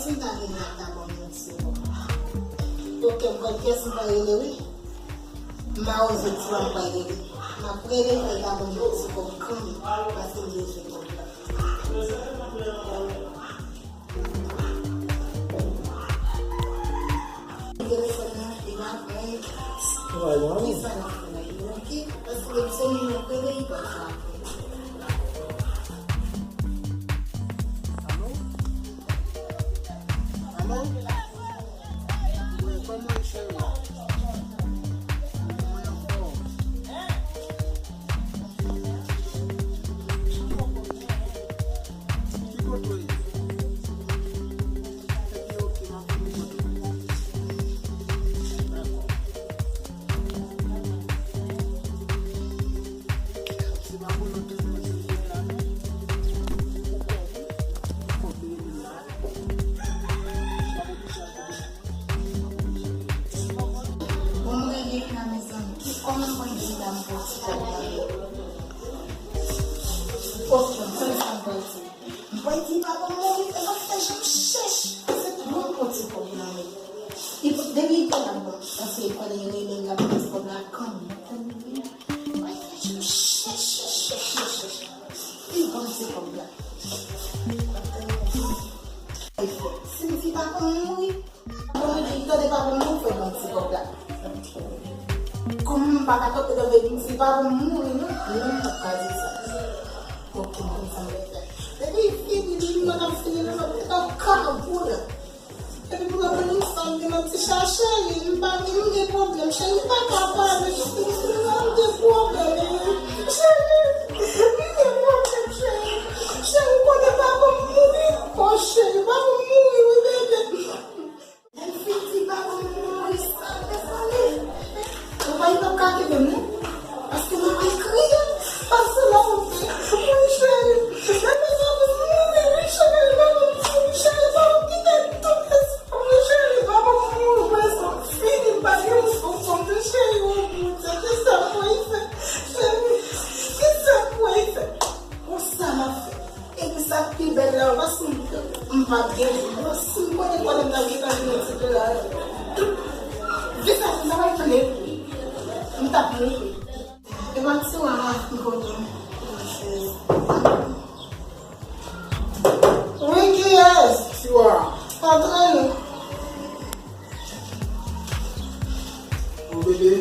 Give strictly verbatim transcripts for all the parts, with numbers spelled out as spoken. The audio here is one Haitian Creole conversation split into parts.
M ta renmen ta ban m yon ti kòb. Ok, m konn kiyès m pral rele, wi. Mawozo Tiwa m pral rele. M ap rele pou l ta ban m yon ti kòb kanmenm, paske m bezwen kòb la. Telefòn nan, li pa pran. Kisa n ap fè la, ok? Paske m sonje m ap rele, li pa frape. Alo? Alo? Wi, kòman w ye, cheri? Mwen anfòm. Ki kote w ye? Ebyen, ok, m ap vini kote w ye. Dakò. Se pa pou nou toujou mete l la, non. Ou kòb, ou kòb, Bon, m rele la, mezanmi. Ki kòman mwen gen dam pou ti kòb la? Ok, m konn sa m pral di. M pral di papa m mouri, fè m ap fè jan m chèch. Se tout moun pou ti kòb la, men. Li, depi li te la, bon, paske li konnen rele m la pou ti kòb la, kanmenm. Mwen fè jan m chèch, chèch, chèch, chèch, chèch. Li ban m ti kòb la. Si m di papa m mouri, Bon, li di, tande papa m, nou fè ban m ti kòb la. Kòm m pa ka kanpe nan bèk, m di, papa m mouri, non? Non, m p ap ka di sa. Ok, m konn sa m pral fè. Depi fini, li di, mwen ap fini, mwen ap fè yon kabou la. Epi pou mwen, m sanm gen yon ti chache, li, m pa gen, m gen pwoblèm, cheri, m pa ka pale, cheri, m gen pwoblèm, cheri, m gen pwoblèm, cheri. Cheri, konnen papa m mouri, o cheri, papa m mouri, wi, bebe. Lè m fin di papa m mouri, sa te pale. Papa m p ap ka kenbe m, non. Paske mwen pral kriye. Paske la, mwen di, wi, cheri. Lè m di papa m mouri, wi, cheri. Papa m mouri, cheri. Papa m kite m tou, wi, cheri. Papa m mouri, prezan fini. M pa gen moun pou kont mwen, cheri. O Bondye, kisa m pral fè? Cheri, kisa m pral fè? Konsa m ap fè. Epi sa k pi bèl la, paske m, m p ap gen vi. Si m konnen konnen m t ap gentan vin yon ti pera. Vin sa, sa va tounen. M t ap mouri. E pa ti wa m ap konnen. Wi, kiyès? Ti wa. Antre nou. Mon bebe.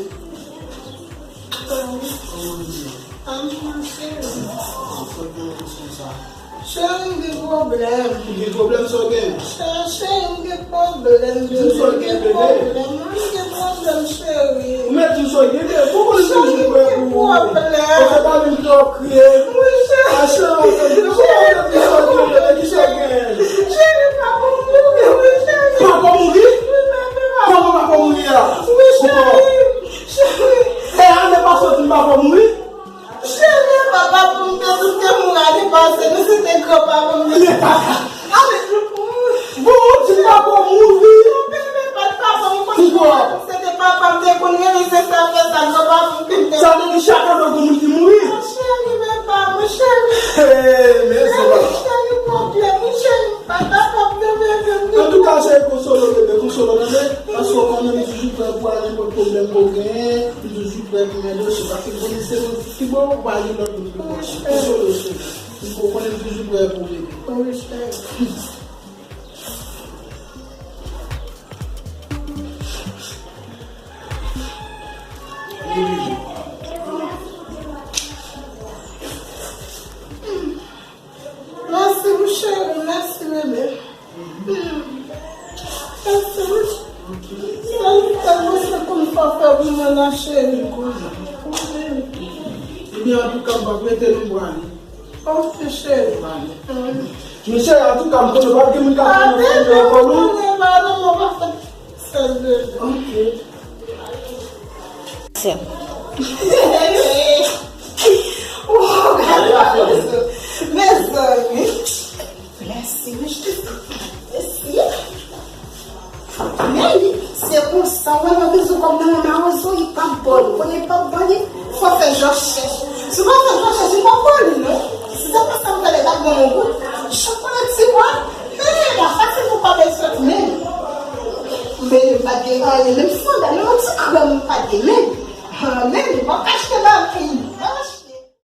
Kòman w ye? Ann, cheri. An, fòk gen yon konsa. Cheri, m gen pwoblèm. Ou gen pwoblèm, sa w gen? Cheri, cheri, m gen pwoblèm, bebe. Di m sa w gen, bebe. M gen pwoblèm, cheri. Ou mèt di m sa w gen, bebe. Ou konnen m toujou prè pou ou. Cheri, m gen pwoblèm. Ou fè pa vin twò kriye. Wi, cheri. A, cheri, cheri, cheri, cheri, cheri, cheri, cheri, cheri, papa m mouri, wi, cheri. Papa w mouri? Wi, bebe, papa m. Kòman papa w mouri a? Wi, cheri. Cheri. E ane pase w di m papa w mouri? Cheri, papa pou m te, pou m te mouri ane pase, men se te granpapa m te. Men papa. Ale, bon, ou di papa w mouri? Non, bebe, pa t papa m konn. Poukwa? Se te papa m te konn rele, se sa fè sa, granpapa m te. Sa vle di chak ane gon moun ki mouri? Cheri, men pa mwen, cheri. Hey, men se pa. Cheri, pwoblèm, cheri, pa kapab de bebe m. Antouka, cheri, konsole w, bebe, konsole w, tande? Paske w konnen m toujou prè pou al nenpòt pwoblèm ke w genyen, m toujou prè pou m ede w, se paske konnen se mwen ki bon, ou pa gen lòt moun ki bon. Konsole w, cheri. Ou konnen m toujou prè pou w, bebe. Wi, cheri. Mèsi, mon cheri, mèsi, bebe. Mèsi, mon cheri. Sa li fè, mwen se konn pa fè pou mwen la, cheri. Ebyen, antouka, m p ap rete non, m prale. Ok, cheri. M prale. Men cheri, antouka, m konnen pa gen moun k ap fè nan fè nan kò nou. Sèl bebe. Ok. Sè. Wow, gade mawozo. Mezanmi. Mèsi, mèsi. Mèsi. Men li, se konsa, wè, mwen bezwen kòb nan men mawozo, li p ap ba w li. Konnen li p ap ba w li, fò w fè jan w chèch. Si w pa fè jan w chèch, li p ap ba w li, non. Si se pa sa, m pral bat bon yon gout. Jan konnen ti bwa. Men, la fasil pou pa Sòt menm. Men m pa t gen anyen, menm sandal, menm yon ti kran m pa t gen menm. Ha, menm, m ap achte bagay